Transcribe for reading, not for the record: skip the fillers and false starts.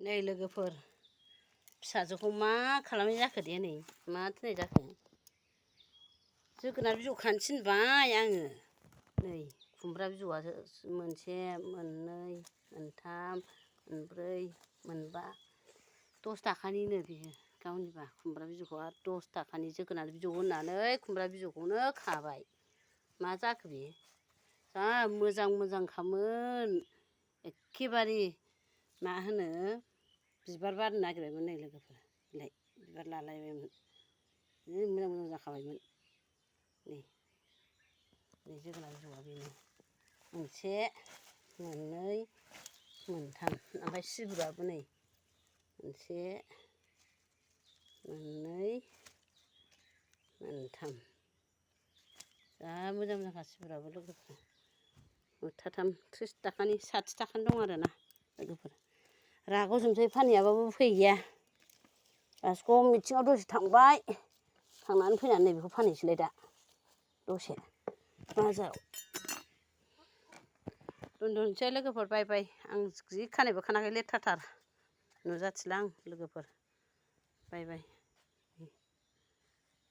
नै लोगोफोर फिसाजोखौ मा खालामनाय जाखो दे नै मा थोनाय जाखो जोगोनार बिजौ खानो थिनबाय आङो नै खुमब्रा बिजौआ मोनसे मोननै मोनथाम मोनब्रै मोनबा 10 थाखानिनो बियो गावनिबा खुमब्रा बिजौखौ आरो 10 थाखानि जोगोनार बिजौ होननानै खुमब्रा बिजौखौनो खाबाय मा जाखो बे जा मोजां मोजांखामोन एखेबारे मा होनो बिबार बारनो नागिरबायमोन नै लोगोफोर बिलाइ बिबार लालायबायमोन जि मोजां मोजां जाखाबायमोन नै जोगोनार बिजौआ बेनो मोनसे मोननै मोनथाम ओमफ्राय सिब्रुआबो नै मोनसे मोननै मोनथाम जा मोजां मोजांखा सिब्रुआबो लोगोफोर मुथाथाम 30 थाखानि 60 थाखानि दं आरोना लोगोफोर रागा जोंसै फानहैयाबाबो उफाय गैया गासिखौबो मिथिङाव दसे थांबाय थांनानै फैनानै नैबेखौ फानहैसैलाय दा दसे बाजाराव दोनथ'नोसै लोगोफोर बाय बाय आं जि खानायबो खानाखै लेथ्राथार नुजाथिला आं लोगोफोर बाय बाय।